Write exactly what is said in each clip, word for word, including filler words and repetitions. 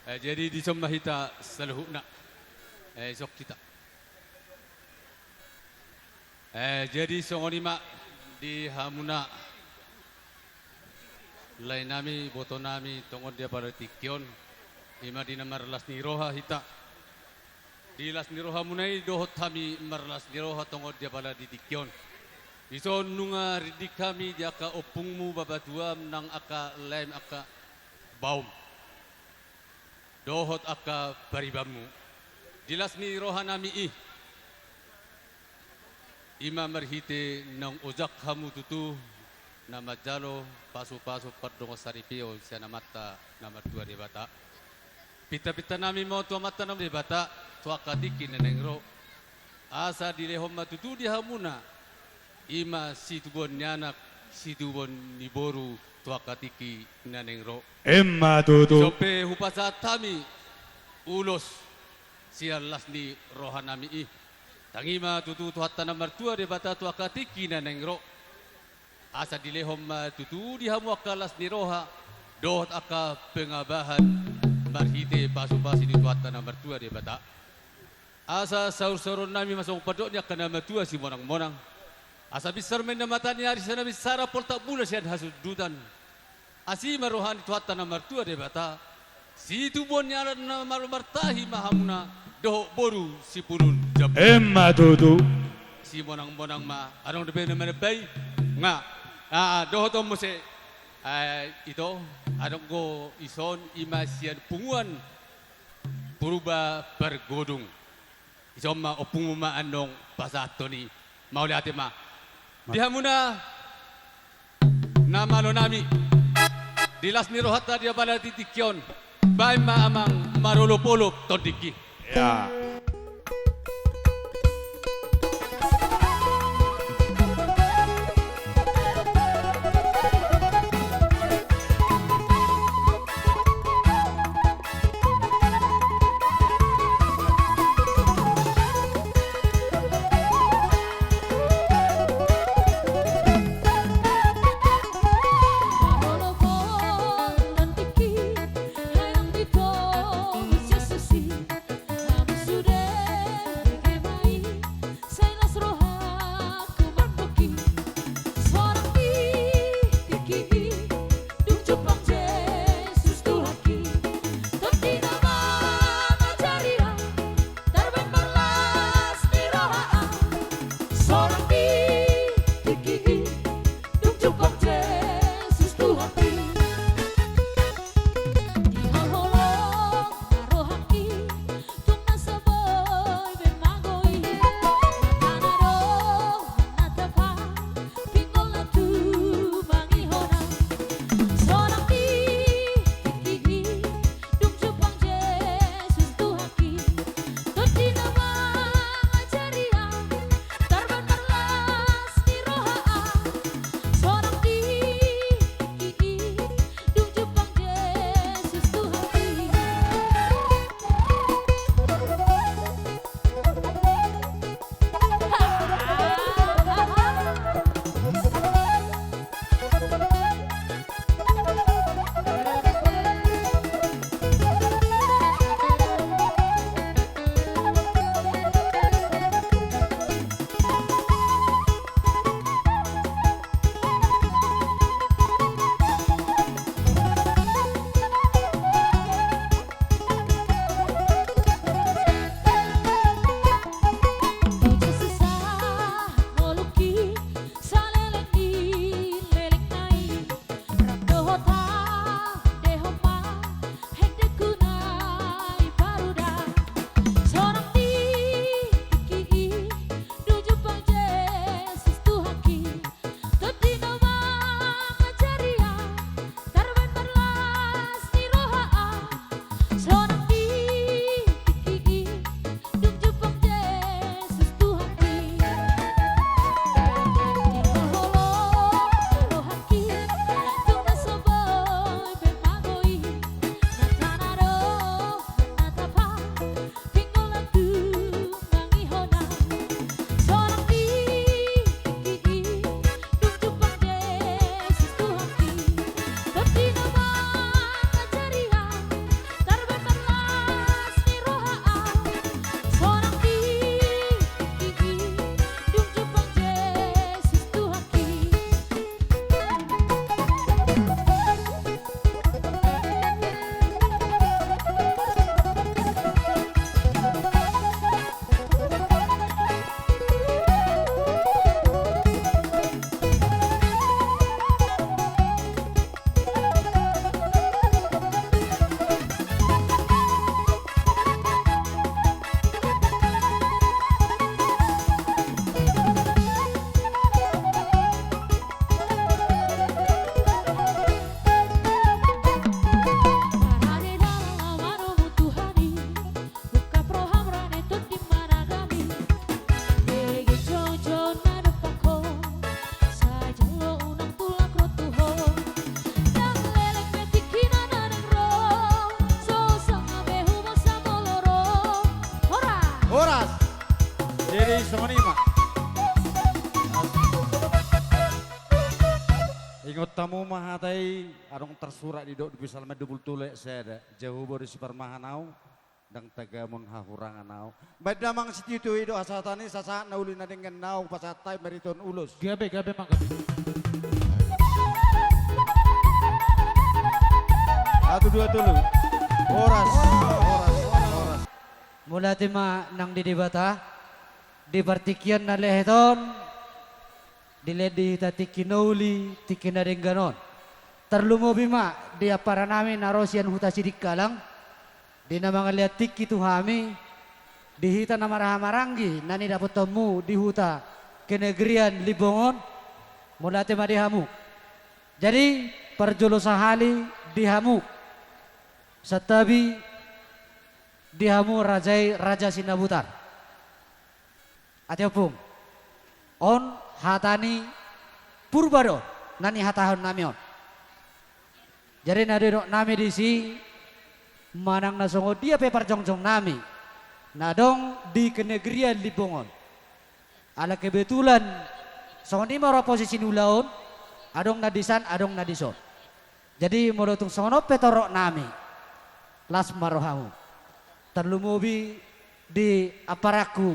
Eh, jadi dison ma hita saluhutna. Eh, isok hita. Eh, jadi songon i ma di hamuna lae nami, boto nami, tongon di apala tingki on, i ma di na marlas ni roha hita. Di las ni rohamuna i dohot hami marlas ni roha tongon di apala di tingki on. Dison nunga rindik hami di angka ompungmu, bapatuam, nang angka laem, angka baom dohot angka paribanmu. Di las ni rohanami i, i ma marhite naung ojak hamu tutu na manjalo pasupasu pardongansaripeon sian Amanta na martua Debata. Pintapintanami ma on tu Amanta na Debata tu angka tingki na naeng ro. Asa dilehon ma tutu di hamuna, i ma situbuan ni anak, situbuan ni boru tu angka tingki na naeng ro. Emma tutu. Dison pe hupasahat hami ulos sian las ni rohanami i. Tangi ma tutu Tuhanta na martua Debata tu angka tingki na naeng ro. Asa dilehon ma tutu di hamu angka las ni roha dohot angka pengabahan marhite pasupasu ni Tuhanta na martua Debata. Asa saursauronnami ma songon pandok ni angka na matua simonangmonang. Asa binsar ma inna mata ni ari sian na binsara, poltak bulan sian hasundutan. Asi ma roha ni Tuhanta na martua Debata, situbuan ni anak na malo martahi ma hamuna dohot boru sipulun jambu. Emma tutu. Simonangmonang ma, adong dope na manambai? Nga. Ah, dohot on muse. Ah, ito, adong do dison, i ma sian punguan Purba Pargodung. Dison ma ompungmu ma annon pasahathon i. Mauliate ma. Ma- Di hamuna na malonami, di las ni rohanta di apala di tingki on, baen ma amang marolopolop tondingki. Ya. Eh, songon i ma. Ingot hamu ma hata i, adong tarsurat didok di Psalmen dua pulu tolu ayat sada, Jahowa do siparmahan au, ndang tagamon hahurangan au. Baen damang sitio-tio i do hasahatan i, sasahat na uli na denggan na hupasahat hami marhitehon ulos. Gabe, gabe ma, gabe. Satu, dua, tolu. Horas, horas, horas. Mauliate ma nang di Debata, di partingkian na lehet on, dilehon di hita tingki na uli, tingki na denggan on. Tarlumobi ma di ampara nami na ro sian huta Sidikalang, di na mangalean tingki tu hami, di hita na marhaha maranggi na nidapothonmu di huta kenegrian Limbong on, mauliate ma di hamu. Jadi, parjolo sahali di hamu, santabi di hamu raja i, Raja Sinabutar. Ate ompung, on hata ni Purba do na nihatahon nami on. Jadi na nidok nami disi, manang na songon dia pe parjongjong nami na adong di kenegrian Limbong on. Ala kebetulan songon i ma ro posisi ni ulaon, adong na dison, adong na dison. Jadi molo tung songon on pe torop nami, las ma rohamu. Tarlumobi di amparanku,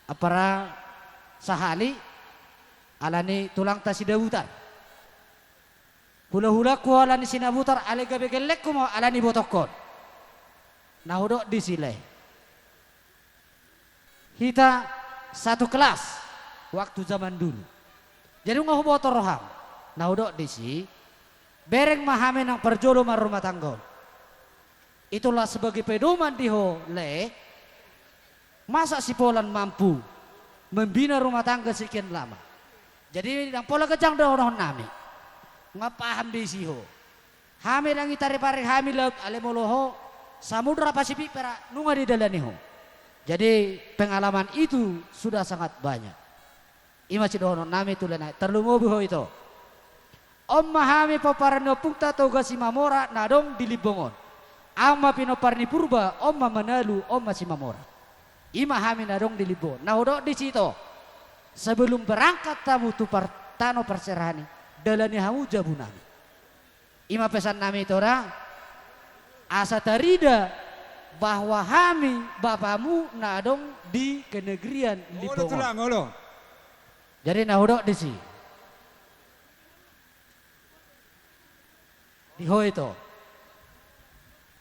ampara sahali, ala ni tulangta Sinabutar. Hulahulangku ala ni Sinabutar, alai gabe gellengku ma ala ni ibotongkon. Na hudok disi, lae. Hita satu kelas waktu zaman dulu. Jadi nunga huboto roham. Na hudok disi, bereng ma hami nang parjolo marrumah tangga on. Itulah sebagai pedoman di ho, lae. Masa si Polan mampu membina rumah tangga sekian lama? Jadi ndang pola ganjang dohonon nami. Nunga paham disi ho. Hami ndang i taripari hami laut, alai molo ho, Samudra Pasifik pe ra nunga didalani ho. Jadi pengalaman itu sudah sangat banyak. I ma sidohonon nami tu lae nami, tarlumobi ho ito. On ma hami pomparan ni ompungta Toga Simamora na adong di Limbong on. Ahu ma pinompar ni Purba, on ma Manalu, on ma Simamora. I ma hami na adong di Limbong on. Na hudok disi ito, sebelum berangkat hamu tu par-, tano parserahan i, dalani hamu jabu nami. I ma pesan nami ito da, asa tarida bahwa hami bapamu na adong di kenegrian Limbong on. Olo tulang, olo. Jadi na hudok disi. Di ho ito.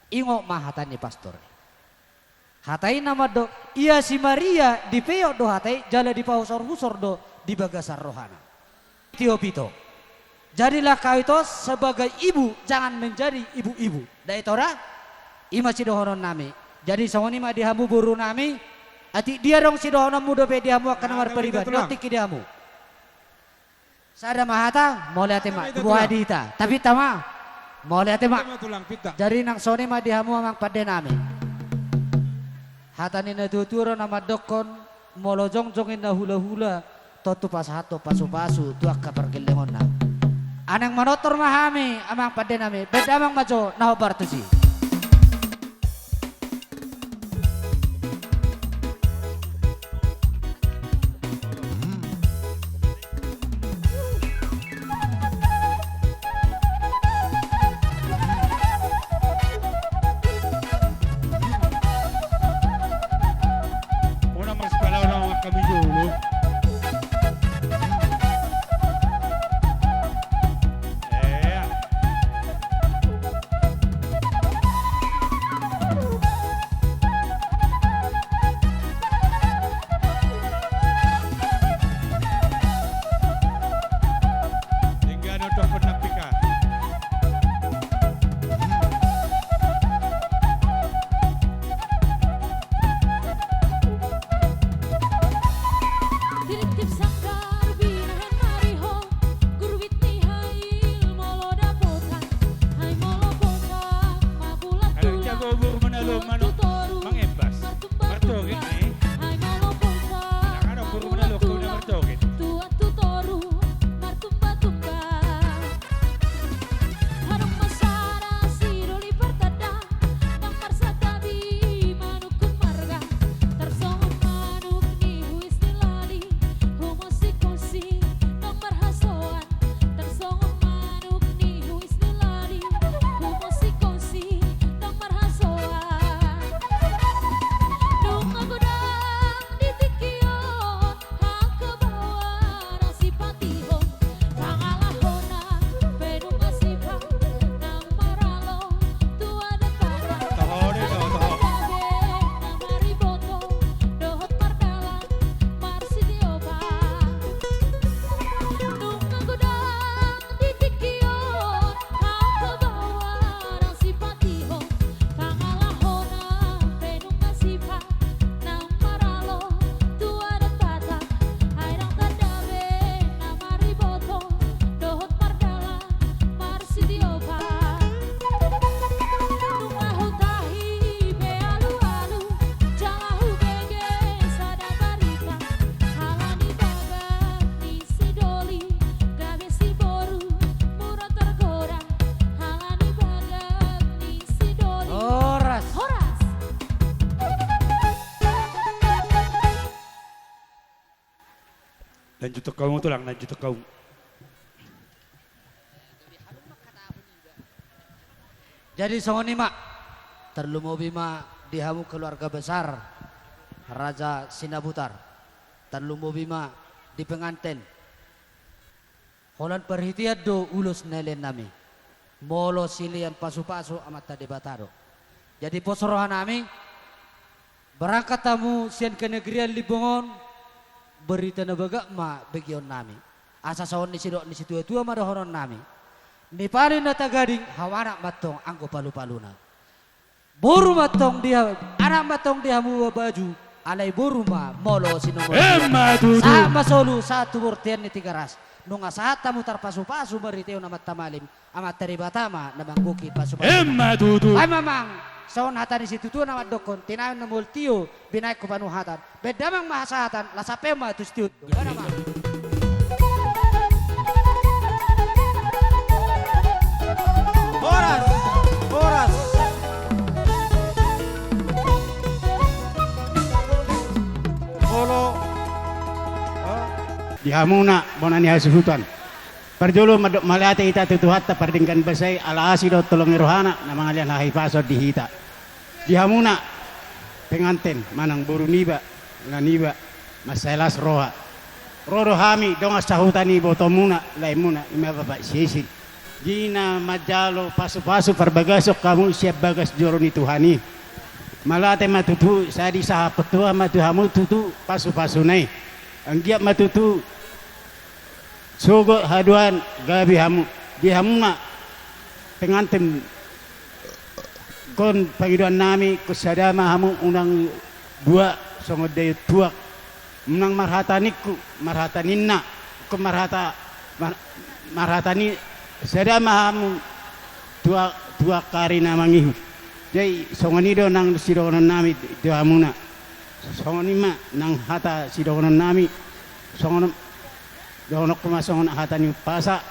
Ingot ma hata ni pastor. Hata i na mandok, ia si Maria dipeop do hata i, jala dipahusorhusor do di bagasan rohana. Tiop ito. Jadilah kau ito sebagai ibu, jangan menjadi ibu-ibu. Nda ito da? I ma sidohonon nami. Jadi songon i ma di hamu boru nami, atik dia adong sidohononmu dope di hamu angka na marpariban, na tingki di hamu. Sada ma hata, mauliate ma. Boha di hita? Tapinta ma. Mauliate ma. Jadi nang songon i ma di hamu amang pande nami. Hata ni natuatua do na mandokkon, molo jongjong inna hulahula, tontu pasahathon pasupasu tu angka pargellengonna. Naeng manortor ma hami amang pande nami, baen damang ma jo na hombar tusi. Unang marsipalaon ma hami jolo. Ea. Denggan on dokkon na pika. Tiriptip sanggar binahen marihol, gurbit ni hail molo dapotan, hai molo potak ma bulat tulang, jago boru Manalu, tulang tu toru, mangembas. Marjoget, eh. Hai molo potak, anak-anak boru Manalu, kau na marjoget. Tulang tu toru, martumba-tumba. Adong ma sada sidoli partanda, nang marsantabi manungkun marga, tarsongon manuk ni Lanjut tongkaung tulang, lanjut tongkaung. Jadi songon i ma, tarlumobi ma di hamu keluarga besar Raja Sinabutar, tarlumobi ma di penganten. Holan parhitean do ulos ni leleng nami. Molo silean pasupasu Amanta Debata do. Jadi pos roha nami, berangkat hamu sian kenegrian Limbong on, berita na bagak ma begeon nami. Asa songon ni sidok ni situatua ma dohonon nami. Ni palu na tagading, hau anak mantong anggo palupaluna. Boru mantong di ha-, anak mantong di hamu baju, alai boru ma molo sinomor. Emma tutu. Sahat ma solu, sahat tu bortean ni Tigaras. Nunga sahat hamu tarpasupasu marhite on Amanta Malim, Amanta Debata ma na manggohi pasupasu. Emma tutu. Ai mamang, songon hata ni situatua na mandokkon, tinaon na mual tio, binahen tu panuhatan. Baen damang ma hasahatan, las ape ma tu stiu. Horas, horas. Molo, eh, di hamuna bona ni hasuhuton. Parjolo mandok mauliate hita tu Tuhanta pardenggan basa i, ala asi dohot holong ni rohana na mangalean hahipason di hita. Di hamuna penganten manang boru niba, ina niba, mansai las roha. Ro do hami dongan sahuta ni ibotomuna, laemuna, ima Bapak Sisin. Di na manjalo pasupasu parbagason hamu sian bagas joro ni Tuhan i. Mauliate ma tutu, sai disahaphon Tuhan ma tu hamu tutu pasupasuna i. Anggiat ma tutu sogot haduan gabe hamu, di hamuna penganten. Ingkon pangidoan nami, ingkon sada ma hamu, unang dua songon daion tuak. Unang marhata ningku, marhata ninna, ingkon marhata, mar-, marhata ni, sada ma hamu tuak, tuak ari na mangihut. Jadi songon i do nang sidohonon nami di, di hamuna. Songon i ma nang hata sidohonon nami. Songon Dohononku ma songon hata ni umpasa,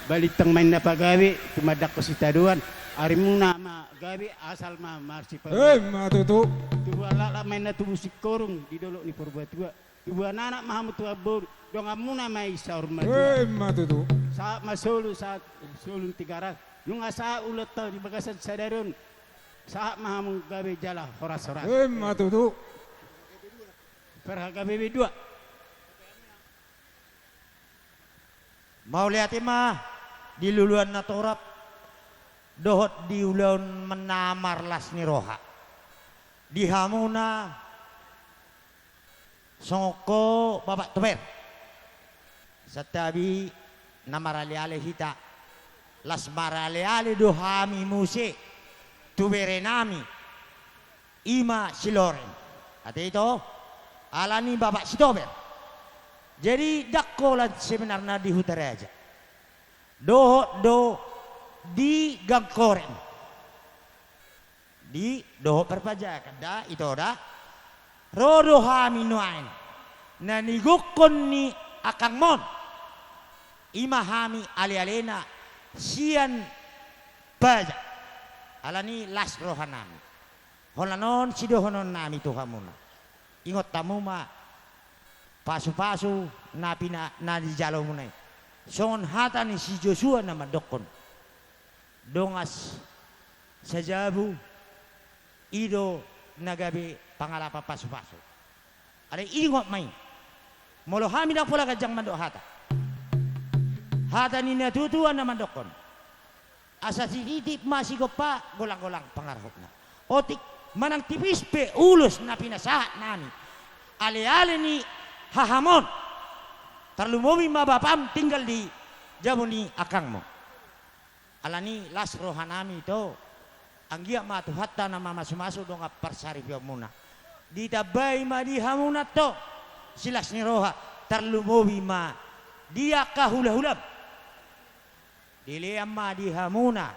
balintang ma inna pagabe, tumandangkon sitadoan, arimuna ma gabe, asal ma marsipaboa. Emma tutu. Tubuan laklak ma inna tubu singkoru di dolok ni Purbatua. Tubuan anak ma hamu tubuan boru, donganmuna ma i saur matua. Emma tutu. Sahat ma solu, sahat solu ni Tigaras. Nunga sahat ulaonta di bagasan sadari on. Sahat ma hamu gabe jala horas-horas. Emma tutu. Parhagabe be dua. Mauliate ma di luluan na torop dohot di ulaon na marlas ni roha. Di hamuna songon ho Bapak Tober. Santabi na maraleale hita. Las maraleale do hami muse tu berenami. Ima si Loren. Ate ito, ala ni Bapak Sitober. Jadi, ndang holan sebenarna di Hutaraja. Dohot do di Gangkoren. Di dohot Parpajakan da, ito da. Ro do hami nuaeng. Na nigokhon ni akangmon. Ima hami alealena sian Baja. Ala ni las rohanami. Holan on sidohononnami tu hamuna. Ingot hamu ma pasupasu na pina-, na nijalomuna i. Songon hata ni si Josua na mandokkon. Dongan s-, sajabu i do na gabe pangalapan pasupasu. Alai ingot ma i. Molo hami ndang pola ganjang mandok hata. Hata ni natuatua na mandokkon. Asa sititip ma sigompa, golanggolang pangarahutna. Otik, manang tipis pe ulos na pinasahatnami. Aleale ni hahamon. Tarlumobi ma bapam tinggal di jabu ni akangmu. Ala ni las rohanami ito. Anggiat ma Tuhanta na mamasumasu dongan parsaripeonmuna. Ditambai ma di hamuna ito. Silas ni roha, tarlumobi ma di angka hulahulam. Dilean ma di hamuna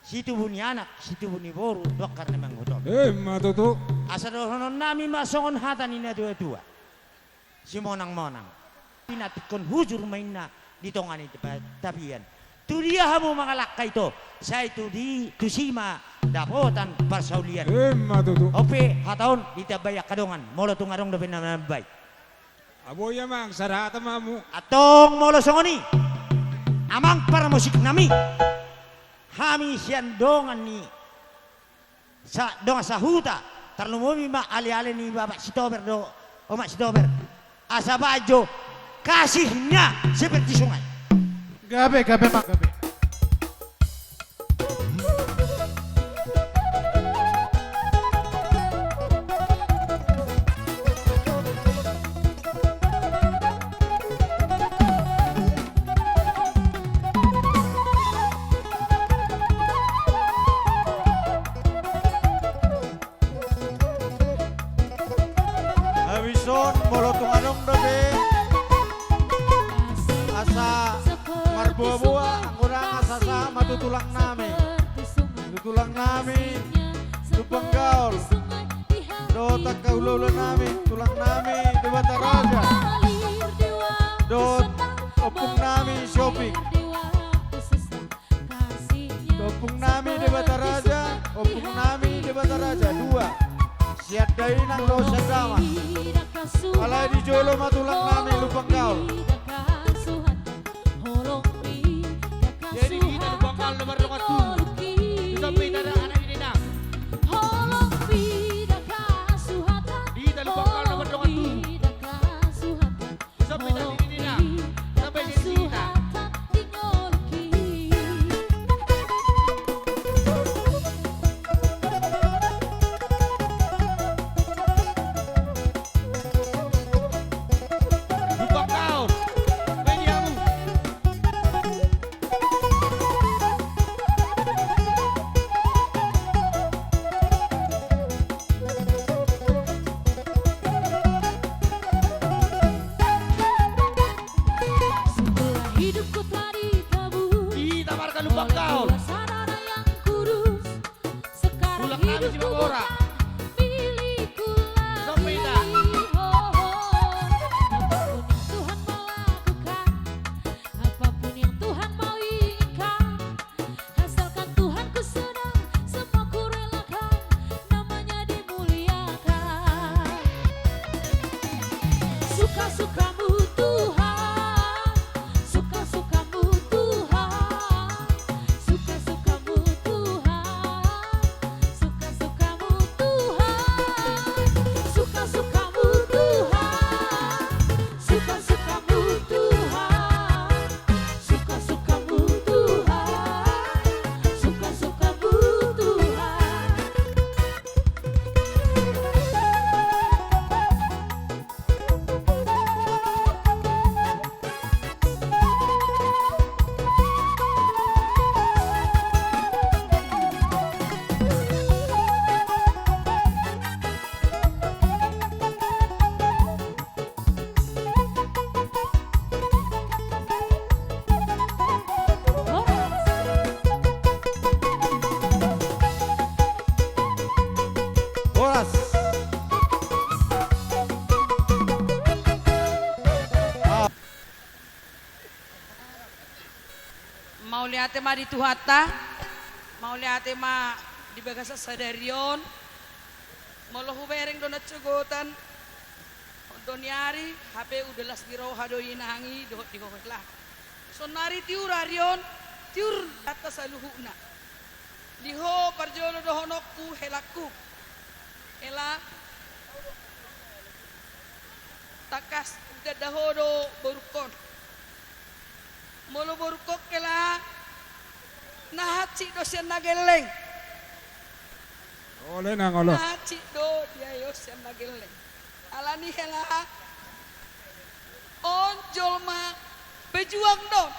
situbu ni anak, situbu ni boru, dohot angka na mangihut on. Emma tutu. Asa dohononnami ma songon hata ni natuatua. Simonangmonang. Pinantikhon hujur ma inna di tonga ni ta-, tapian. Tu dia hamu mangalangka ito, sai tu di, tusi ma dapotan parsaulian. Emma tutu. On pe hata on ditambai angka dongan, molo tung adong dope na mambahen. Abo i amang, sada hata ma hamu. Antong molo songon i, amang parmusik nami, hami sian dongan ni sa-, dongan sahuta, tarlumobi ma ale-ale ni Bapak Sitober do, Omak Sitober. Asa baen jo Kasihnya Seperti Sungai. Gabe, gabe ma, gabe. Habis on, molo tung adong dope asa marboa-boa, anggo dang, asa sahat ma tu tulang nami. Tu tulang nami Lumban Gaol. Dohot angka hula-hula nami, tulang nami Debata Raja. Dohot ompung nami Sihombing. Ompung nami Debata Raja, ompung nami Debata Raja, dua. Sian dainang dohot sian damang. Alai di jolo ma tulang nami Lumban Gaol. Jadi di hita Lumban Gaol nomor dongan tubu. Susa pe hita anak ni dainang. Di hita Lumban Gaol nomor dongan tubu. Sampai tadi ini, nah. Sampai sini, sini, nah. Lupa kau. Mediamu. Setelah hidupku telah ditabur oleh dua saudara yang kurus, sekarang hidupku bukan milikku lagi. Ho, ho. Apapun yang Tuhan mau lakukan, apapun yang Tuhan mau inginkan, asalkan Tuhanku senang, semua kurelakan, namanya dimuliakan. Suka-sukamu Tuhan, suka-sukamu Tuhan, suka-sukamu Tuhan, suka-sukamu Tuhan, suka-sukamu Tuhan, suka-sukamu Tuhan. Suka-sukamu Tuhan, suka-sukamu Tuhan. Horas. Mauliate ma di Tuhanta, mauliate ma di bagasan sadari on. Molo hubereng do na cogotan, on do ni ari, hape udah las di roha do inang i dohot di ho hela. Sonari tiur ari on, tiur hata saluhutna. Di ho parjolo dohononku helangku. Hela, tangkas danda ho do borungkon. Molo borungkon hela, na hansit do sian na gelleng. Ole nang olo. Na hansit do dia i on sian na gelleng. Alani hela, on jolma pejuang do on.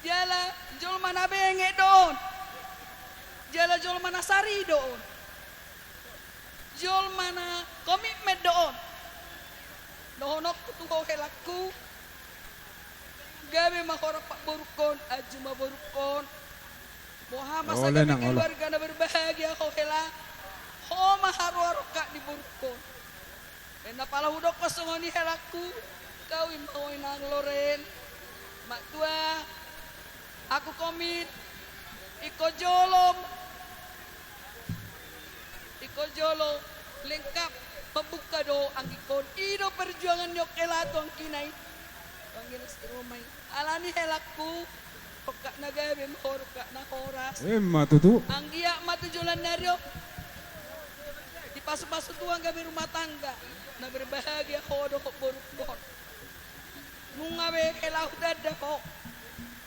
Jala jolma na benget do on. Jala jolma na sari do on. Jolma na komitmen do on. Dohononku tu ho helangku, gabe ma ho rap borungkon, anju ma borungkon. Boha ma saja keluarga na berbahagia ho hela. Ho ma haroa rongkap ni borungkon. Baen na pala hudokkon songon i helangku, kau i ma ho inang Loren. Matua, aku komit, ingkon jolo, ingkon jolo, lengkap. Mambuka do anggingkon, i do perjuangan ni on hela tu anggina i. Tu anggina si Roma i. Alani helangku, rongkap na gabe ma ho, rongkap na horas. Emma tutu. Anggiat ma tu joloan ni ari on dipasupasu Tuhan gabe rumah tangga na berbahagia ho dohot borungkon. Nunga be hela hutanda ho.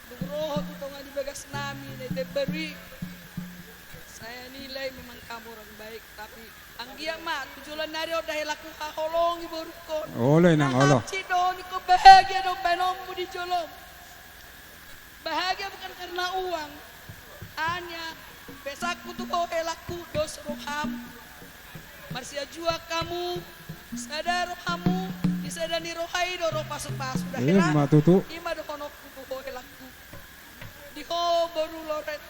Dung ro ho tu tonga ni bagasnami na imbaru i. Saya nilai memang kamu orang baik, tapi anggiat ma tu joloan ni ari on da helangku haholongi borungkon. Olo, Inang, olo. Hansit do ho, ingkon bahagia do bahenonmu di jolom. Bahagia bukan karena uang. Hanya pesanku tu ho helangku, dos roham. Marsiajuan hamu, sada rohamu, di sada ni roha i do ro pasupasu da hela. Emma tutu. I ma dohononku tu ho helangku. Di ho boru Loren,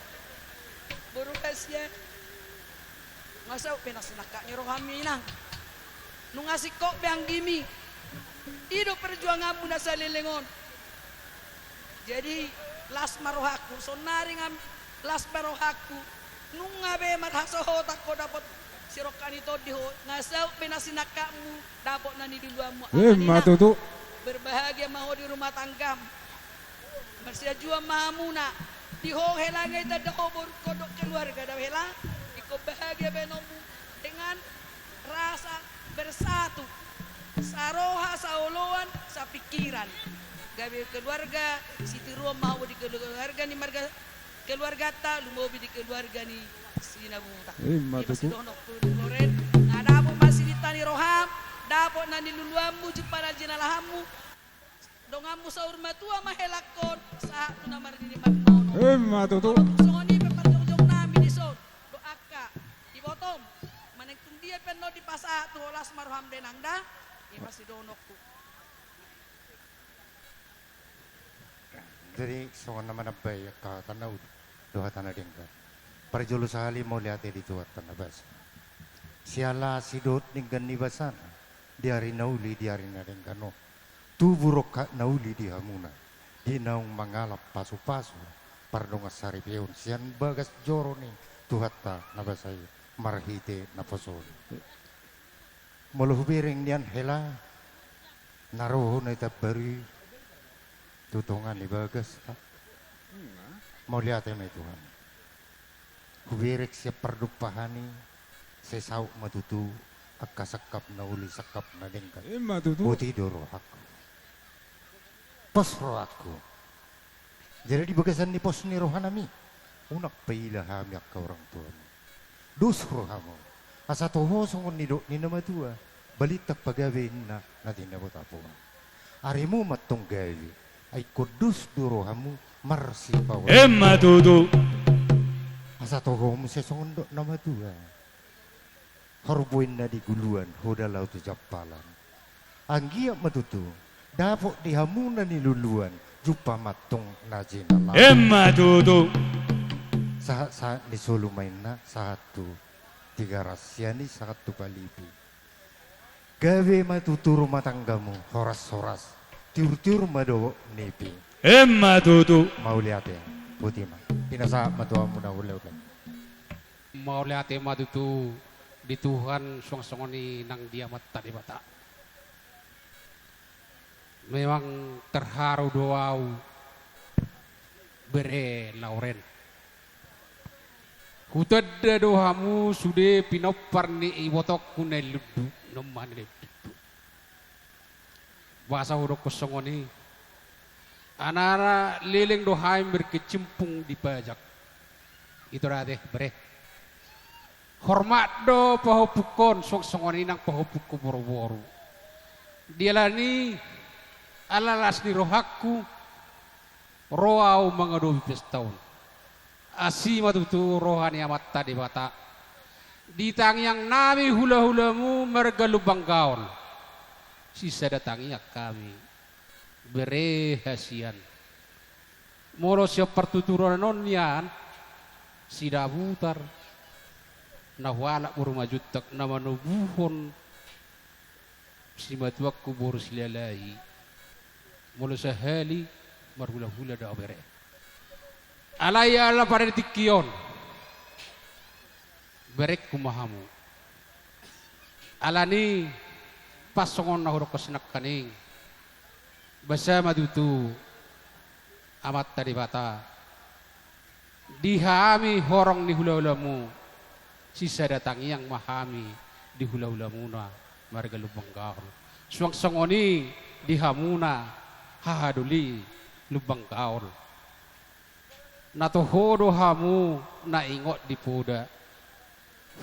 boru Hasian. Nunga saut be na sinangkap ni rohami, Inang. Nunga singkop be anggimi. I do perjuanganmu na saleleng on. Jadi las ma rohangku, saonnari nang las ma rohangku. Nunga be marhasohotan ho dapot sirongkap ni tondi ho, nunga saut be na sinangkapmu dapot na niluluanmu. Emma tutu. Berbahagia ma ho di rumah tanggam. Marsiajuan ma hamuna. Di ho hela nunga itanda ho borungkon dohot keluarga da hela. Ingkon bahagia bahenonmu dengan rasa bersatu, saroha, saoloan, sapingkiran. Gabe keluarga sitiruon ma ho di keluarga ni marga, keluarganta, lumobi di keluarga ni Sinabuta. Emma tutu. Ima sidohononku, Loren, nunga dapot ma sininta ni roham, dapot na niluluanmu, jumpang na jinalahanmu. Donganmu saur matua ma helangkon, sahat tu na marnini marnono. Emma tutu. Molo tung songon i pe parjongjong nami dison, dohot angka ibotom, manang tung dia pe annon dipasahat tu ho, las ma roham da, Inang, da. Ima sidohononku. Jadi songon na manambai angka hata na uli dohot hata na denggan. Parjolo sahali mauliate di Tuhanta na basa. Siala sidok denggan ni basana di ari na uli, di ari na denggan on. Tubu rongkap na uli di hamuna, di naung mangalap pasupasu pardongan saripeon sian bagas joro ni Tuhanta na basa i marhite naposona. Molo hubereng nian hela na ro ho na imbaru i tu tonga ni bagasta, mauliate ma i tu Tuhan. Hubereng sian pardompahan i, sai saut ma tutu angka sangkap na uli, sangkap na denggan. Ima tutu. Boti do rohangku. Pos rohangku. Jadi di bagasan ni pos ni rohanami, unang paila hami angka orang tuamu. Dos rohamu. Asa toho songon nidok ni na matua, balintang pagabe inna na tinabotaboa. Arimu ma antong gabe, ai ingkon dos do rohamu marsipaolo. Ima tutu. Asa toho muse songon dok na matua. Horbo inna di guluan, hoda laho tu jampalan. Anggiat ma tutu dapot di hamu na niluluan, jumpang ma antong na jinalahan. Ima tutu. Sahat-sahat ni solu ma inna, sahat tu Tigaras, sian i sahat tu Palipi. Gabe ma tutu rumah tanggamu, horas-horas, tiur-tiur ma dohot nipi. Ima tutu. Mauliate, boti ma. Pinasahat ma tu hamu na hulehulehon. Mauliate ma tutu di Tuhan, suang songon i nang di Amanta Debata. Memang terharu do au, bere Loren. Hutanda do hamu sude pinompar ni ibotongku na nilundu, na umma na nilundu. Boasa hudokkon songon i? Alana leleng do hami berkecimpung di pajak. Ito da ate, bere. Hormat do pahompungkon, suang songon i nang pahompungku boruboru. Di ala ni, ala las ni rohangku, ro au mangadopi pesta on. Asi ma tutu roha ni Amanta Debata. Di tangiang nami hulahulamu marga Lumban Gaol. Sisada tangiang hami. Bere Hasian. Molo sian partuturan on nian, Sidabutar, na hualap boru Manjuntak, na manobuhon simatuangku boru Silalahi. Molo sahali marhulahula do au, bere. Alai ala pada di tingki on, berengku ma hamu. Alani, pas songon na hudokkon nangkaning, basa ma tutu Amanta Debata, di hami horong ni hulahulamu, sisada tangiang ma hami di hulahulamuna marga Lumban Gaol. Suang songon i di hamuna hahadoli Lumban Gaol. Na toho do hamu na ingot di poda.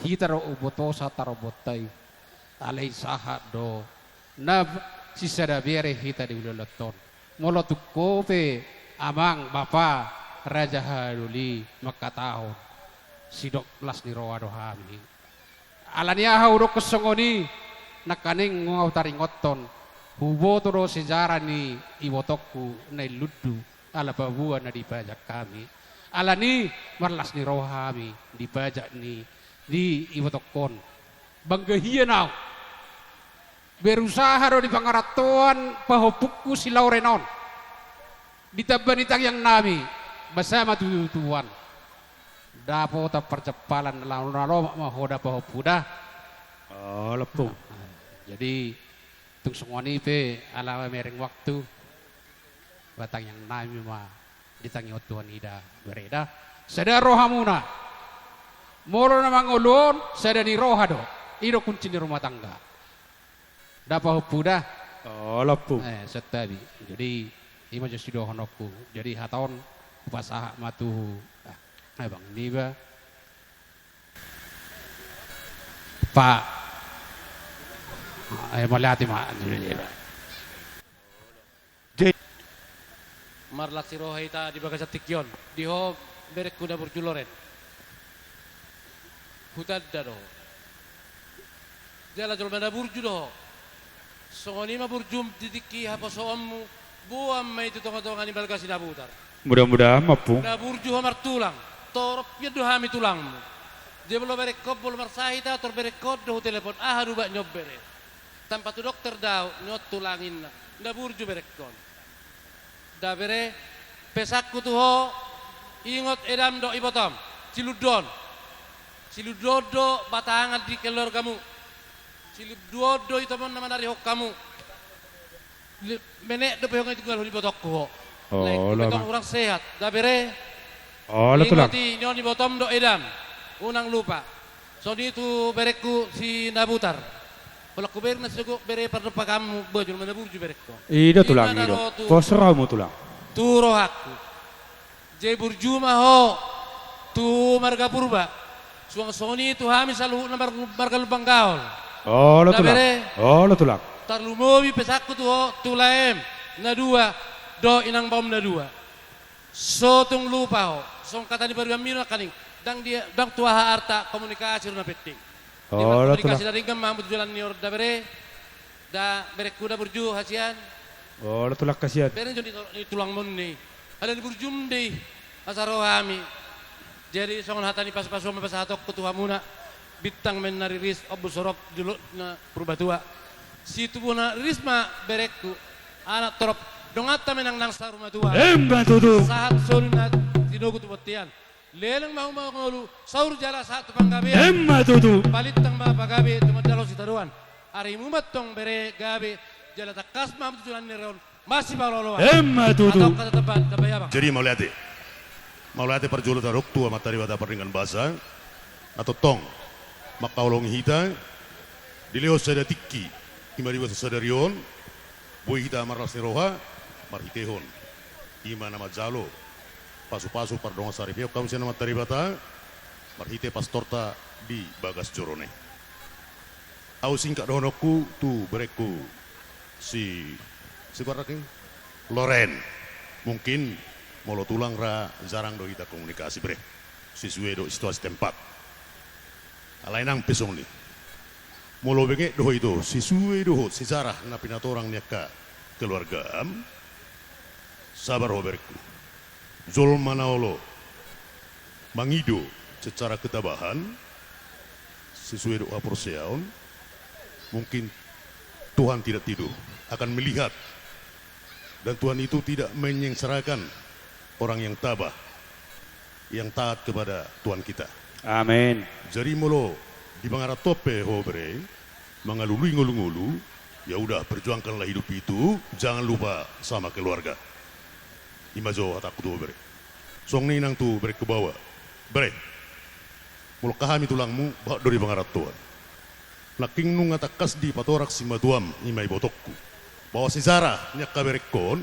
Hita do umbotosa tarombonta i. Alai sahat do na sisada bere hita di ulaon on. Molo tung ho pe amang bapa raja hahadoli mangkatahon, sidok las ni roha do hami. Alani aha hudokkon songon i? Nangkaning nunga hutaringothon, huboto do sejarah ni ibotongku Nailundu, ala paboa na dipajak hami. Alani marlas ni roha hami di pajak ni, di ibotongkon. Bangga hian au. Berusaha do di pangarantoan pahompungku si Lauren on. Ditamba ni tangiang nami, basa ma tutu tuan. Dapotan parjampalan na lomak ma ho da pahompu da. Oh, lepung. Jadi, tung songon i pe ala mereng waktu. Ba tangiang nami ma ditangihon Tuhan i da, bere da. Sada rohamuna. Molo na mangolu on, sada ni roha do. I do kunci ni rumah tangga. Da pahompu da. Oh, lepung. Eh, santabi. Jadi, i ma jo sidohononku. Jadi, hata on hupasahat ma tu, ah, abang niba. Pa. Eh, mauliate ma. Marlas ni roha hita di bagasan tingki on. Di ho berengku na burju Loren. Hutanda do ho. Jala jolma na burju do ho. Songon i ma burjum di tingki haposoonmu, boan ma i tu tongatonga ni balga Sinabutar. Mudah-mudahan ma, Ompung. Na burju ho martulang, torop hian do hami tulangmu. Jadi molo berengkon, molo marsahit ahu, tor berengkon do hutelepon, aha do ubatna on bere. Tanpa tu dokter do ahu, ni on tulang inna. Na burju berengkon. Da bere, pesanku tu ho, ingot edam dohot ibotom, silunduon. Silunduon do batangan di keluargamu. Silunduon do itomon na manarihon hamu. Menek dope ho nga ditinggalhon ibotongku ho. Olo, Tulang. Hurang sehat. Da bere. Olo, Tulang. Ingot i, ni on ibotom dohot edam. Unang lupa. Songon i tu berengku Sinabutar. Holan hubereng na sogot bere pardompakanmu, ba jolma na burju berengkon. I do, Tulang, i do. Pos rohamu, Tulang. Tu rohangku. Jadi burju ma ho tu marga Purba. Suang songon i tu hami saluhutna mar-, marga Lumban Gaol. Olo, Tulang. Olo, Tulang. Tarlumobi pesanku tu ho, tu laem na dua dohot inang baom na dua. So tung lupa ho, songon hata ni parumaenmi do nangkaning, ndang di, ndang tu aha arta, komunikasi do na penting. Olo, Tulang. Komunikasi na denggan ma hamu tu joloan ni on da bere. Da berengku na burju hasian. Olo, Tulang, hasian. Bere jo ni to-, ni tulangmon i. Alani burjum do i. Asa ro hami. Jadi songon hata ni pasupasuon ma pasahatonku tu hamuna. Bintang ma na riris, ombus sorop jolo na Purbatua. Situbuhon na riris ma berengku. Anak torop donganta ma nang nang saur matua. Emma tutu. Sahat solu na tinogu tu bontean. Leleng ma hamu mangolu, saur jala sahat tu panggabean. Emma tutu. Palintang ma pagabe tumandangkon sitadoan. Arimu ma antong bere gabe, jala tangkas ma hamu tu joloan ni ari on masipaolooloan. Emma tutu. Antong hata tamba, tamba i, Abang. Jadi mauliate. Mauliate parjolo tadok tu Amanta Debata pardenggan basa. Na tongtong mangkaholongi hita dilehon sada tingki, i ma di bagasan sadari on. Boi hita marlas ni roha marhitehon i ma na manjalo pasupasu pardongansaripeon hamu sian Amanta Debata marhite pastorta di bagas joro on. Ahu singkat dohononku tu berengku si, si goarna i, Loren. Mungkin molo tulang ra jarang do hita komunikasi, bere, sesuai dohot situasi tempat. Alai nang pe songon i. Molo benget do ho ito, sesuai dohot sejarah na pinatorang ni angka keluargaam, sabar ho berengku. Jolma na olo mangido secara ketabahan, sesuai dohot haporseaon, mungkin Tuhan tidak tidur, akan melihat. Dan Tuhan itu tidak menyengsarakan orang yang tabah, yang taat kepada Tuhan kita. Amin. Jadi molo di pangarantoan pe ho bere, Mangalului ngolu-ngolu, ya udah, perjuangkanlah hidup itu, jangan lupa sama keluarga. I ma jo hatangku tu ho bere. Songon i nang tu berengku baoa. Bere, molo angka hami tulangmu, bahat do di pangarantoan. Nangkin nunga tangkas dipatorak simatuam, i ma ibotongku, bahwa sejarah ni angka berengkon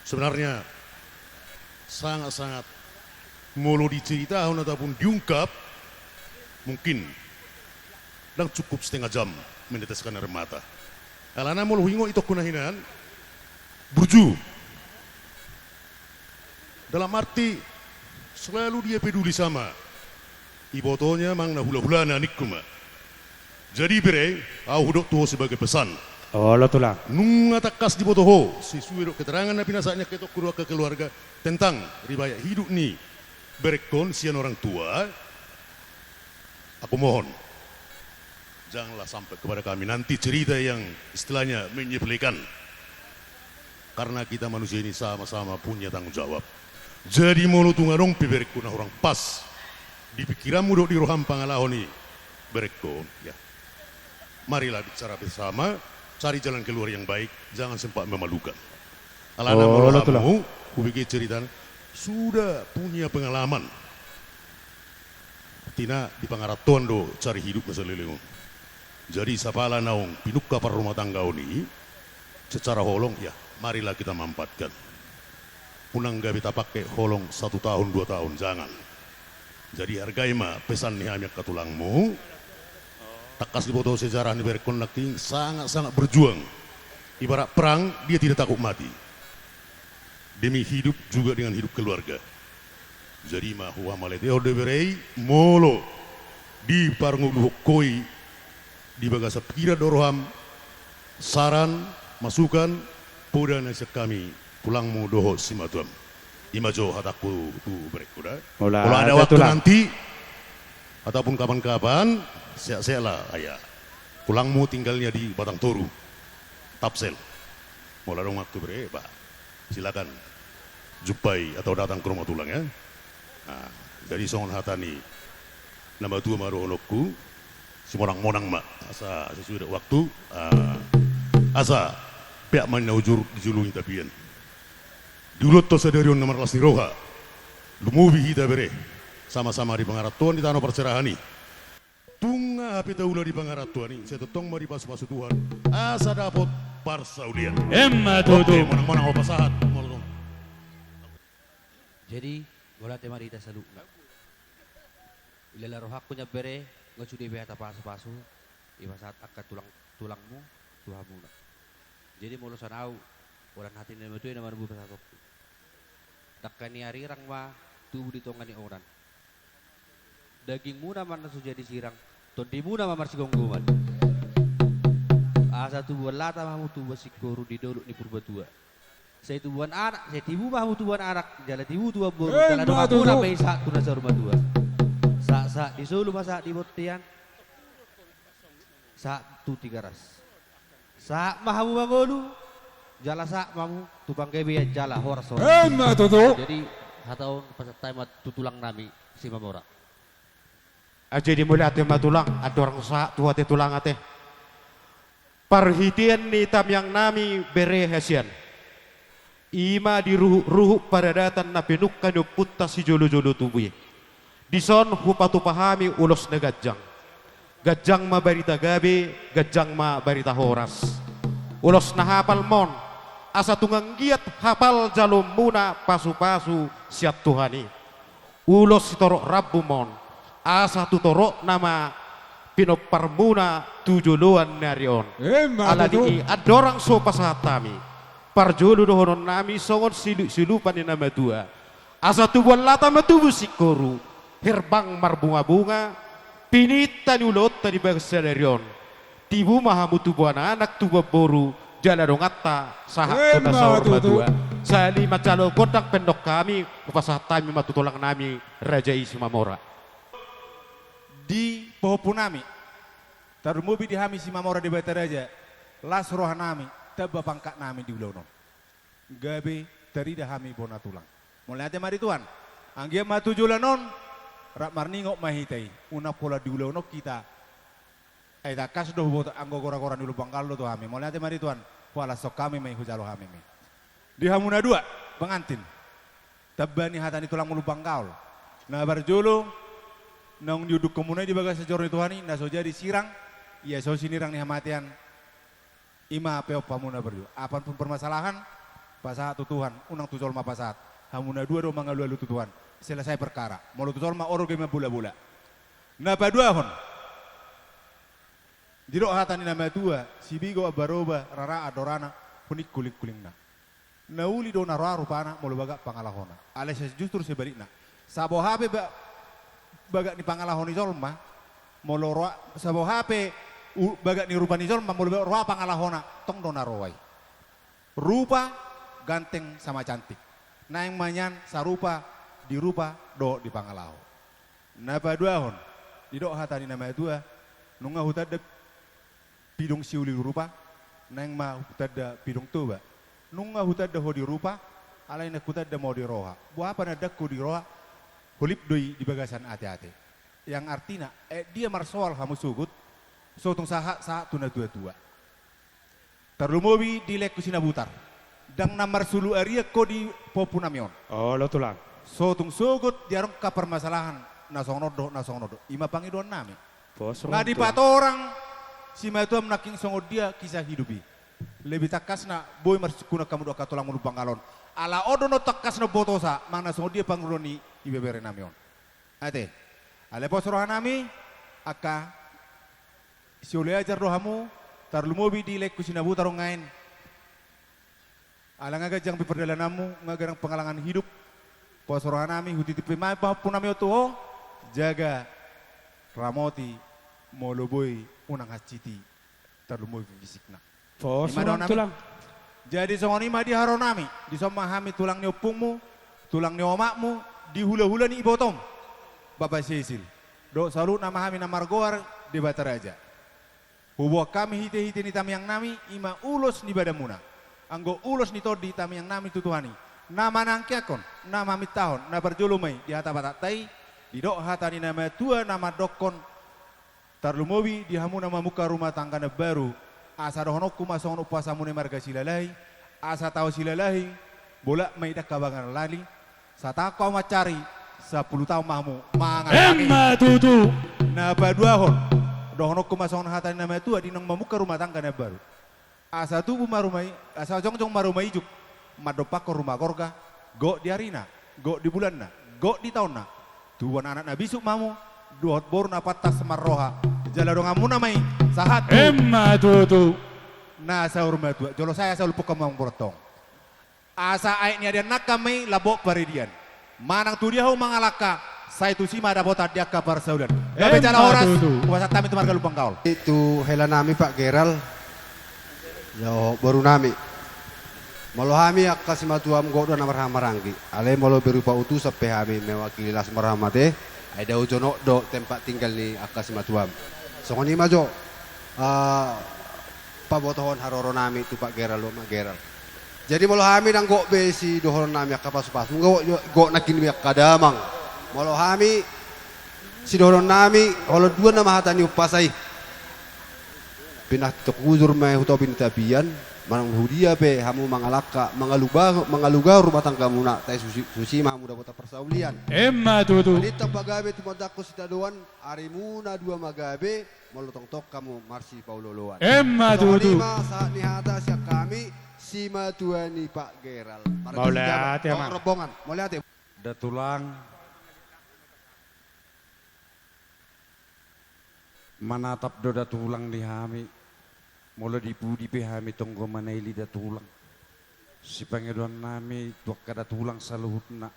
sebenarnya sangat-sangat, molo diceritahon ataupun diungkap, mungkin ndang cukup setengah jam meneteskan air mata. Alana molo huingot itongku na hinan, burju. Dalam arti selalu dia peduli sama ibotonya, manang na hula-hulana, ningku ma. Jadi bere, ahu hudok tu ho sebagai pesan. Olo tulang. Nunga tangkas diboto ho sesuai dohot keterangan na pinasahat ni angka itongku dohot angka keluarga tentang riwayat hidup ni berengkon sian orang tua. Aku mohon, janganlah sampai kepada kami nanti cerita yang istilahnya menyepelekan. Karena kita manusia ini sama-sama punya tanggung jawab. Jadi molo tung adong pe berengku na hurang pas di pikiranmu dohot di roham pangalaho ni berengkon, ya, marilah bicara bersama, cari jalan keluar yang baik, jangan sempat memalukan. Alana molo hamu, hubege ceritana, sudah punya pengalaman. Artina di pangarantoan do cari hidup na saleleng on. Jadi sapala naung pinungka parrumatanggaon i secara holong, ya, marilah kita manfaatkan. Unang gabe tapake holong satu tahun, dua tahun, jangan. Jadi hargai ma pesan ni hami angka tulangmu. Tangkas diboto sejarah ni berengkon nangkin sangat-sangat berjuang. Ibarat perang, dia tidak takut mati. Demi hidup juga dengan hidup keluarga. Jadi ma huhamalehon do bere i, molo diparngoluhon ho i di bagasan pikiran dohot roham, saran, masukan, poda na sian hami tulangmu dohot simatuam. I ma jo hatangku tu berengku da. Molo ada waktu nanti ataupun kapan-kapan, sehat-sehatlah, ya. Tulangmu tinggalnya di Batang Toru, Tapsel. Molo adong waktu bere, bah, silakan jumpai atau datang ke rumah tulang, ya. Nah, jadi songon hata ni na matua ma dohononku, simonang-monang ma asa sesuai dohot waktu. Ah, asa peak ma ninna hujur, dijulu ni tapian. Di ulaonta sadari on na marlas ni roha, lumobi hita bere, sama-sama di pangarantoan di tano parserahan i. Tung aha pe taula di pangarantoan i, sai tongtong ma dipasu-pasu Tuhan asa dapot parsaulian. Emma tutu. Oke, monang-monang, hupasahat. Jadi, mauliate ma di hita saluhutna. Ilala rohangku nian bere, nga sude be hata pasu-pasu dipasahat angka tulang, tulangmu tu hamuna. Jadi molo sian ahu, holan hata ni na matua i na marbuka pasahatonku. Dangka ni arirang ma tubu di tonga ni onan. Dagingmuna ma na so jadi sirang, tondimuna ma marsigomgoman. Asa tubuan lata ma hamu tubuan singkoru di dolok ni Purbatua. Sai tubuan anak, sai tibu ma hamu tubuan anak, jala tibu tubuan boru, jala donganmuna ma i sahat tu na saur matua. Sahat-sahat di solu ma sahat di bontean, sahat tu Tigaras. Sahat ma hamu mangolu, jala sahat ma hamu tu panggabean jala horas-horas. Emma tutu. Jadi hata on pasahat hami ma tu tulangnami Simamora. Ah, jadi mauliate ma tulang, andorang sahat tu ate tulang ate. Parhitean ni tamiangnami bere hasian, i ma di ruhut-ruhut paradatan na pinungka ni ompunta sijolo-jolo tubu i. Dison hupatupa hami ulos na ganjang. Ganjang ma barita gabe, ganjang ma barita horas. Ulos na hapal ma on, asa tung anggiat hapal jaloonmuna pasu-pasu sian Tuhan i. Ulos sitorop rambu ma on, asa tu torop nama pinomparmuna tu joloan ni ari on. Emma tutu. Alani i andorang so pasahat hami, parjolo dohononnami songon silup-silupan ni na matua. Asa tubuan lata ma tubu singkoru, herbang marbunga-bunga, pininta ni ulaonta di bagasan sadari on. Tibu ma hamu tubuan anak, tubuan boru, jala donganta sahat tu na saur matua. Emma tutu. Sahali manjalo gondang pe annon hami, hupasahat hami ma tu tulangnami raja i Simamora. Di pahompunami, tarlumobi di hami Simamora Debata Raja, las rohanami, tamba pangkatnami di ulaon on. Gabe tarida hami bona tulang. Mauliate ma di Tuhan. Anggiat ma tu joloan on rap marningot ma hita i. Unang pola di ulaon on hita Ai tangkas do huboto anggo gora-gora ni Lumban Gaol do tu hami. Mauliate ma di Tuhan, hualashon hami ma i, hujalo hami ma i. Di hamu na dua, pengantin. Tamba ni hata ni tulangmu Lumban Gaol. Na parjolo, naung diundukkonmuna i di bagasan joro ni Tuhan i, na so jadi sirang, ia so sinirang ni hamatean, i ma peop hamu na parjolo. Apapun permasalahan, pasahat tu Tuhan, unang tu jolma pasahat. Hamu na dua do mangalu-alu tu Tuhan, selesai perkara. Molo tu jolma, orge ma bola-bola. Na paduahon. Didok hata ni na matua, sibigo ambaroba, rara andorana, huning kuling-kulingna. Na uli do na roa rupana, molo bagak pangalahona. Alai sai justru sebalikna. Saboha pe ba-, bagak ni pangalaho ni jolma, molo roa, saboha pe u-, bagak ni rupa ni jolma, molo bagak roa pangalahona, tong do na roa i. Rupa ganteng sama cantik. Naeng ma nian sarupa di rupa dohot di pangalaho. Na paduahon, didok hata ni na matua, nunga hutanda pidong siuli rupa, naeng ma hutanda pidong toba. Nunga hutanda ho di rupa, alai naeng hutanda ma ho di roha. Boha panandaonku di roha, holip do i di bagasan ate-ate. Yang artina, eh, dia marsoal hamu sogot, so tung sahat-sahat tu na tua-tua. Tarlumobi di laengku Sinabutar. Ndang na marsulu arian ho di pahompunami on. Olo, Tulang. So tung sogot diadongka permasalahan, na songon on do, na songon on do. I ma pangidoannami. Pos. Nga dipatorang simatuam nangkin songon dia kisah hidup i. Lebih tangkasna, boi marsungkunan hamu dohot angka tulangmu Lumban Gaol on. Ala on do na tangkas na umbotosa, manang na songon dia pangidoan ni ibeberenami on. Ate. Alai pos rohanami, angka sioloi ajar do hamu, tarlumobi di laengku Sinabutar on nuaeng. Ala nga ganjang pe perdalananmu, nga godang penghalangan hidup, pos rohanami, hutitip pe ma pahompunami on tu ho, jaga, ramoti, molo boi unang hansit i, tarlumobi fisikna. Pos. I ma dohononnami, Tulang. Jadi songon i ma di haroronnami, dison ma hami tulang ni ompungmu, tulang ni omakmu, di hula-hula ni ibotom, Bapa Sesil. Dohot saluhutna ma hami na margoar Debata Raja. Huboan hami hite-hite ni tangiangnami, i ma ulos ni badanmuna. Anggo ulos ni tondi tangiangnami tu Tuhan i, na manangkiangkon, na mamintahon, na parjolo ma i di hata Batakta i, didok hata ni na matua na mandokkon, tarlumobi di hamu na mamungka rumah tangga na baru, asa dohononku ma songon umpasamuna i marga Silalahi, asa taon Silalahi, bolak ma i dangka bagan lali, satahangku ahu mansari, sampulu taon ma hamu mangalangka. Emma tutu. Na paduahon, dohononku ma songon hata ni na matua di naung mamungka rumah tangga na baru. Asa tubu ma ruma i, asa jongjong ma ruma ijuk, mandompakkon ruma gorga, gok di arina, gok di bulanna, gok di taonna. Tubuan anak na bisuk ma hamu, dohot boru na pantas marroha, jala donganmuna ma i, sahat tu. Emma tutu. Na saur matua, jolo sai asa ulupuk hamu amang borhat tong. Asa aek ni adian nangkan ma i lambok paridian. Manang tu dia ho mangalangka, sai tusi ma dapotan di angka parsaulian. Gabe jala horas, emma tutu. Hupasahat hami tu marga Lumban Gaol. Tu helanami Pak Geral, dohot borunami. Molo hami angka simatuam gok do na marhahamaranggi. Alai molo berupa utusan pe hami mewakili las ma roham ate, ai dao jonok do tempat tinggal ni angka simatuam. Songon i ma jo, ah, pabotohon haroronami tu Pak Geral dohot Mak Geral. Jadi molo hami ndang gok be sidohononnami angka pasupasu, gok, gok nangkin be angka damang. Molo hami sidohononnami, holong dua nama hata ni umpasa i. Pinantikhon hujur ma i hu topi ni tapian, manang hu dia pe hamu mangalangka, mangaluba-, mangaluga rumah tanggamuna, tai tusi, tusi ma hamu dapotan parsaulian. Emma tutu. Balintang ma gabe tumandangkon sitadoan, arimuna dua ma gabe, molo tongtong hamu marsipaolo-oloan. Emma tutu. Songon i ma sahat ni hata sian hami, simatua ni Pak Geral. Mauliate, Amang. Rombongan. Mauliate. Datulang. Manatap do datulang di hami. Molo di pudi pe hami tonggo manaili datulang. Sipangidoannami tu angka datulang saluhutna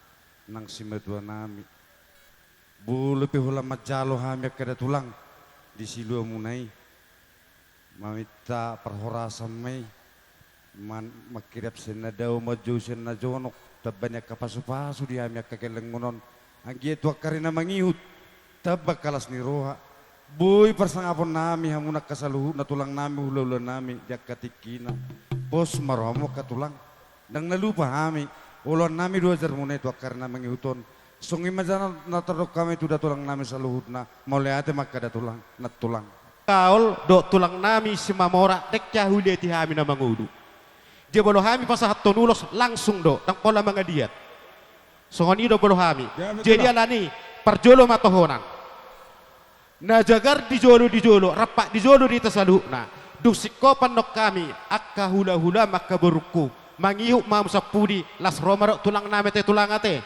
nang simatuanami. Molo pe holan manjalo hami angka datulang di siluamuna i, maminta parhorasan ma i, man-, mangkirap sian na dao, manjou sian na jonok, tamba ni angka pasupasu di hami angka gellengon on. Anggiat tu angka ari na mangihut, tamba angka las ni roha. Boi parsangaponnami hamu angka saluhutna tulangnami, hulahulanami di angka tingkina. Pos ma rohamu angka tulang. Ndang na lupa hami, oloannami do ajarmuna i tu angka ari na mangihut on. Songon i ma jala na tardok hami tu datulangnami saluhutna, mauliate ma angka datulang, nantulang. Kaol dohot tulang nami Simamora, dengke hulehon hami na mangolu. Dia molo hami pasahathon ulos langsung do, ndang pola mangaliat. Songon i do molo hami. Jadi alani i, parjolo ma tohonan. Na jagar di jolo, di jolo, rampak di jolo di hita saluhutna. Dung singkop annon hami, angka hulahula ma angka borungku. Mangihut ma hamu sampudi, las ro ma dohot tulang nami ate, tulang ate.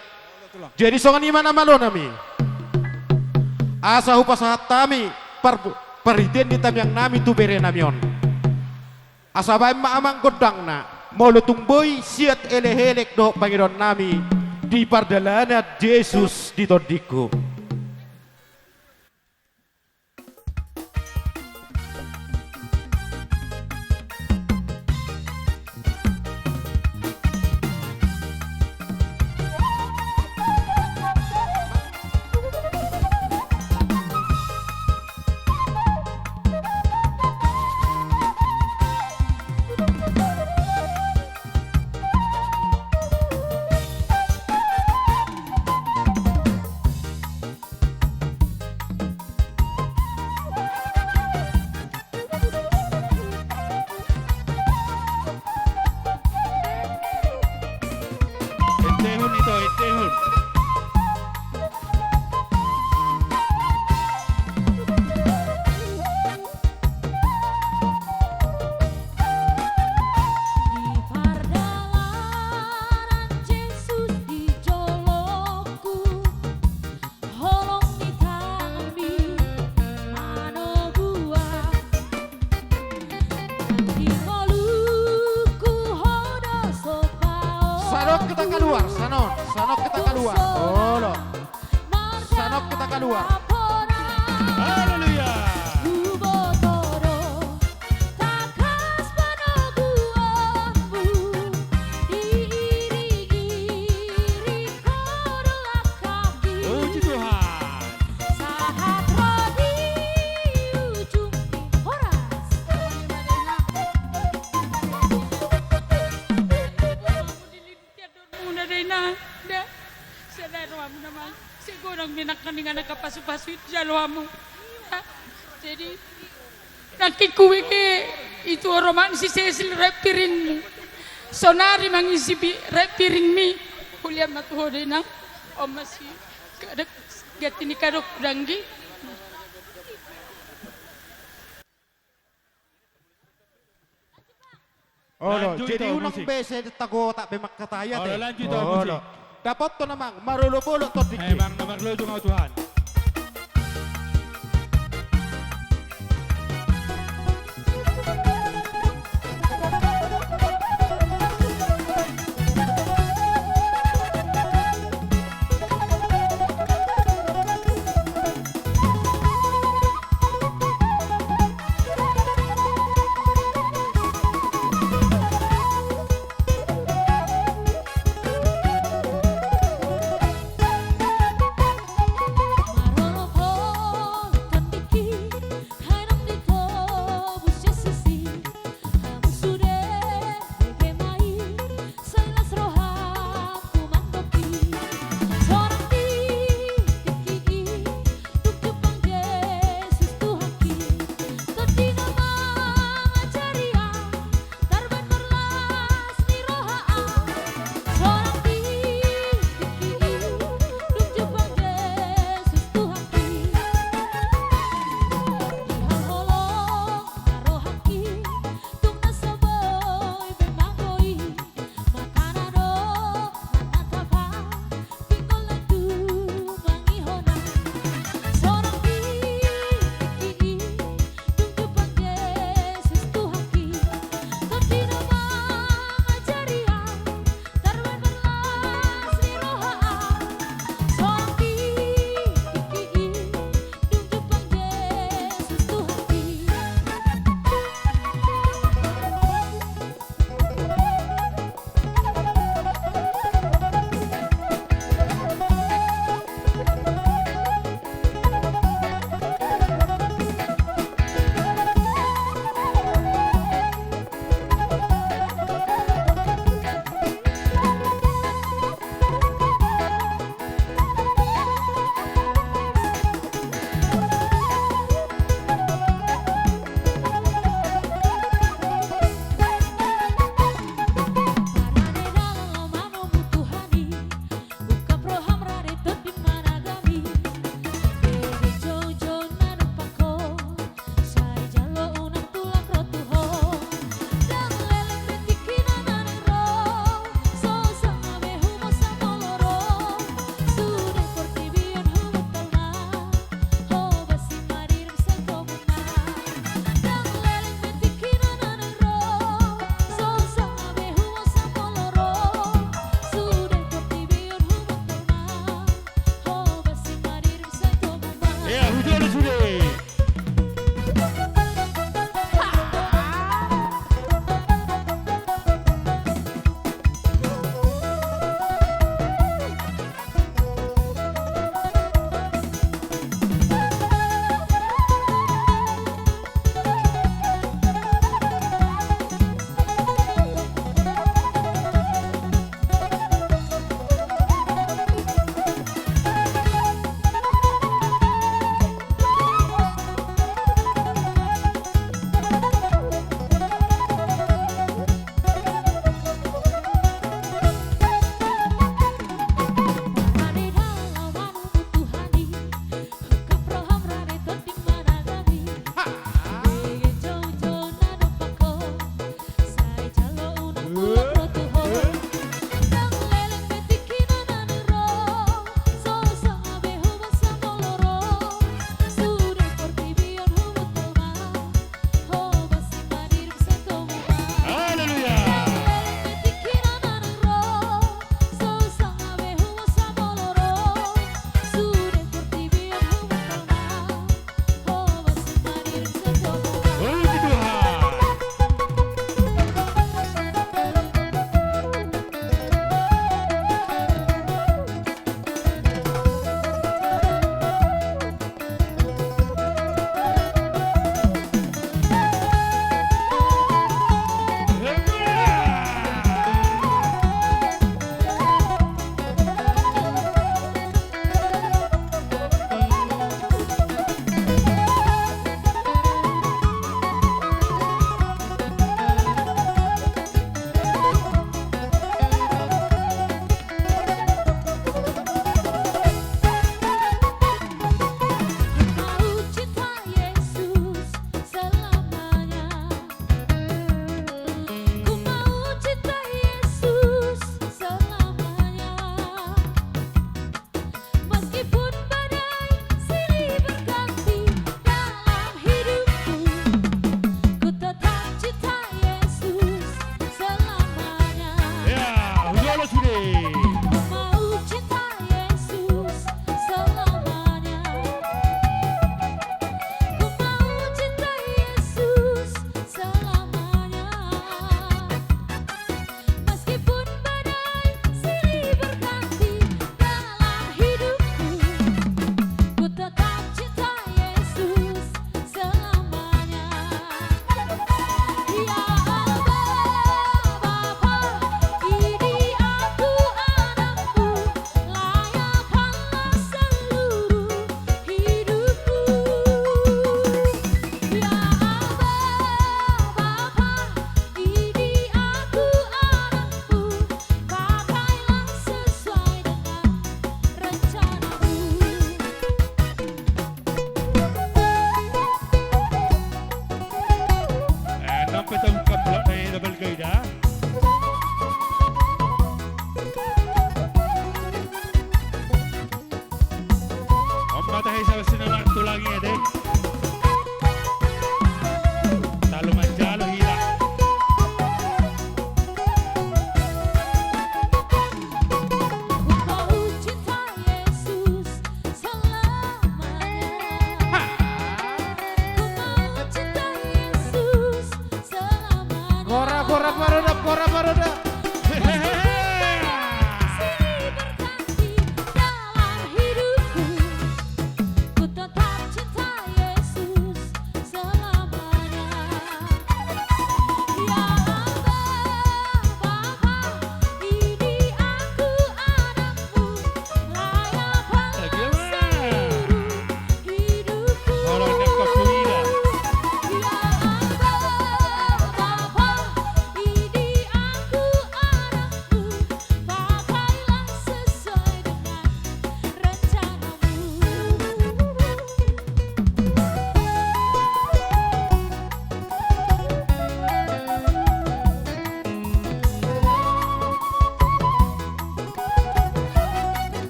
Jadi songon i ma na malo nami. Asa hupasahat hami par-, parhitean ni tamiang nami tu bere nami on. Asa baen ma amang gondangna, molo tung boi siat elek-elek dohot pangidoan nami di pardalanan Jesus di tondingku. Entehon ito, entehon. Di pardalanan Jesus di jolongku, holong ni hami manoguang. Di ngolungku ho do so paononku. Sanon kita keluar, sanon, sanon kita keluar. Olo. Sanon kita keluar. Haleluya. Huboto do tangkas panoguonmu, diiring-iring ho do langkahki. Puji Tuhan. Sahat ro di ujung ni horas. Tiap daun muna dai na, da. Sada rohamuna ma. Sai godang be nangkaningan angka pasu-pasu i jalo hamu. Da. Jadi, nangkin hubege i tu oroman si Sesil rap piringmu. Sonari mangisi pi-, rap piringmi. Huliat ma tu ho dai na. On ma si kadek, ganti ni kadok danggi. Olo, jadi unang be sai tagotak be mangkatai ate. Olo, lanjut, olo. Dapothon amang, marolop-olop tondingki. Emang na marlojong au Tuhan.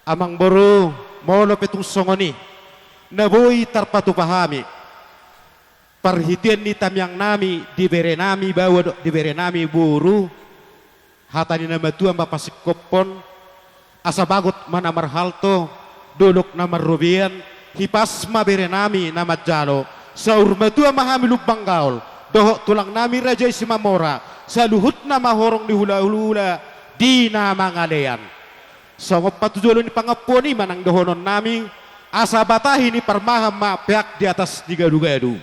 Amangboru, molo pe tung songon i na boi tarpatupa hami, parhitean ni tangiang nami di bere nami baoa dohot di bere nami boru, hata ni na matua ma pasingkophon, asa bagot ma na marhalto, dolok na marrobean, hipas ma bere nami na manjalo, saur matua ma hami Lumban Gaol, dohot tulang nami Raja i Simamora, saluhutna ma horong ni hulahula di na mangalean. Songon patujolo ni pangampuon i ma nang dohonon nami, asa batahi ni parmahan ma peak di atas ni gadugadu.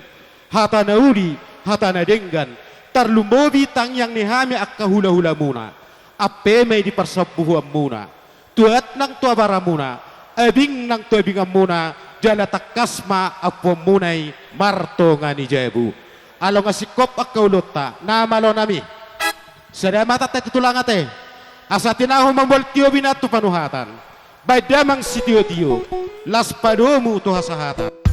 Hata na uli, hata na denggan, tarlumobi tangiang ni hami angka hulahulamuna, ampe ma i di parsambuhuanmuna, tuat nang tu abaramuna, abing nang tu abinganmuna, jala tangkas ma ampuanmuna i martonga ni jabu. Alongan singkop angka ulaonta, na malo nami. Sada mata ate tu tulang ate, asa tinahu mamboan tio binahen tu panuhatan. Baen damang sitiotio, las padomu tu hasahatan.